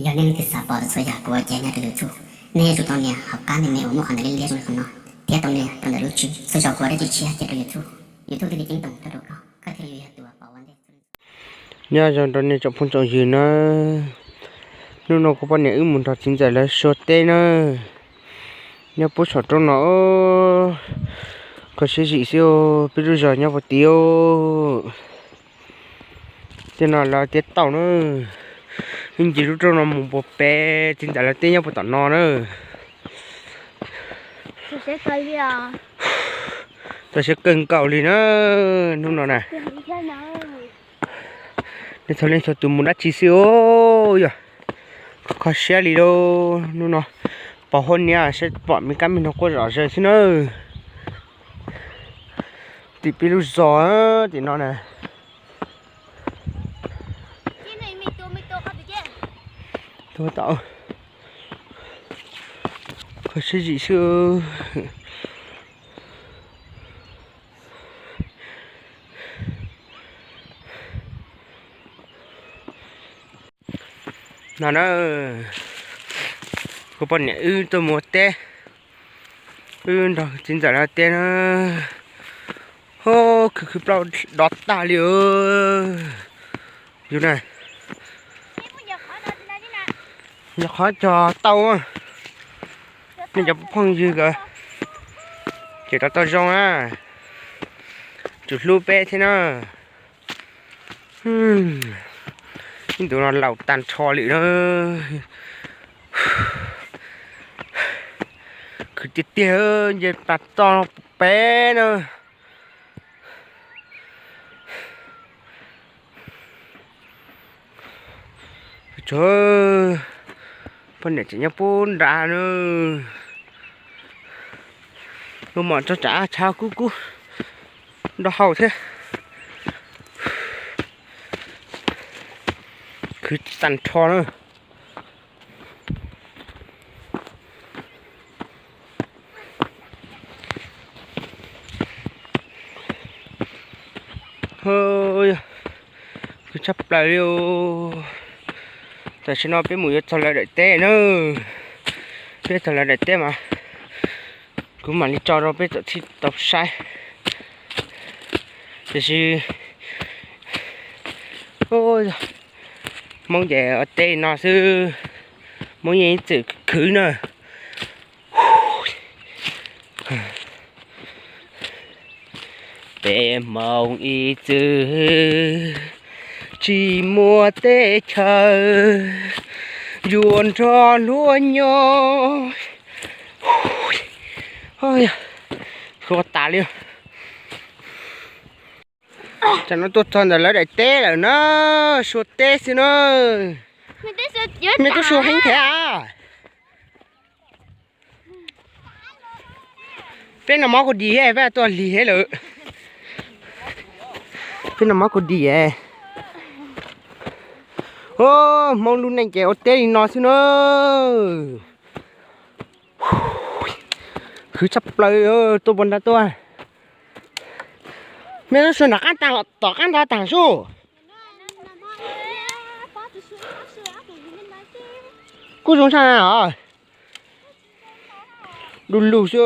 Yog nej leej twg xav pom txhua yam kuv ua ke nyob rau YouTube, nej yuav tsum tau nias hauv qab me me uas muaj qhov ntawv liab liab zoo li qhov no, thiab tau nias rau ntawm lub tswb xwb, yog kuv ua dab tsi tshiab ces rau YouTube, YouTube thiaj li ceeb toom rau koj, koj thiaj li yuav yog tus uas pom ua ntej. Nyob zoo rau nej tsoom phooj tsoom ywg na, hnub no kuv poj niam wb mus nrog txiv ntxawm lawv sua teb na, nyob puag saum roob no, kho siab zim xwb, peb lub zos nyob puag tid. Tej no lawv tiab tauj na, wb nce lub roob no mus puag pem txiv ntxawm lawv teb nyob puag tom no na. Txaus siab kawg nkaus li na, hnub no na. Nej txhua leej txhua tus mus dab tsi xwb os, yog kho siab li lauj. Hnub no pos huab niab saib pom me kab me noog quaj zom zaws xwb na. Tim peb lub zos tim no na. Kho siab zim xwb. No na, kuv poj niam wb tuaj mus ua teb, wb nrog txiv ntxawm lawv teb na. Hos, khwv khwv plaub dov tag li os. Yus na, yog qhov cog tau, nej cov phooj ywg kawg, ces rov tau zoo na, tsum hlub peb thiab na. Ib ntus no laus tag nrho lawm na. Khwv tiag tiag, nce tas txoj pem na. Poj niam tseem nyob puag nrad na. Lub mom tso tsam tshav kub kub nrog haus thiab. Khwv tag nrho na. Khwv tshaj plaws li os. Tam sim no peb mus yuav txog lawv daim teb na. Peb txog lawv daim teb mas kuv mam li tso rau peb txawm thiaj tau saib. Tiam sis Hmoob ces ua teb no xwb, Hmoob yeej ib txwm khwv na. Peb Hmoob ib txwm tsis muaj teb chaws, yuav nrog luag nyob. Hluas tas li. Tam no tuaj txog ntawm lawv daim teb lawm na, sua teb xwb na. Me tub sua heev thiab. Peb noj mov kuj dis, peb tuaj lig thiab lawm. Peb noj mov kuj dis. Hmoob lub neej ces ua teb li no xwb na. Khwv tshaj plaws, tuaj puag nrad tuaj. Me tub sua nram qab tag, tom qab nrad tag sub. Kuj zoo tshaj os. Du lug xwb.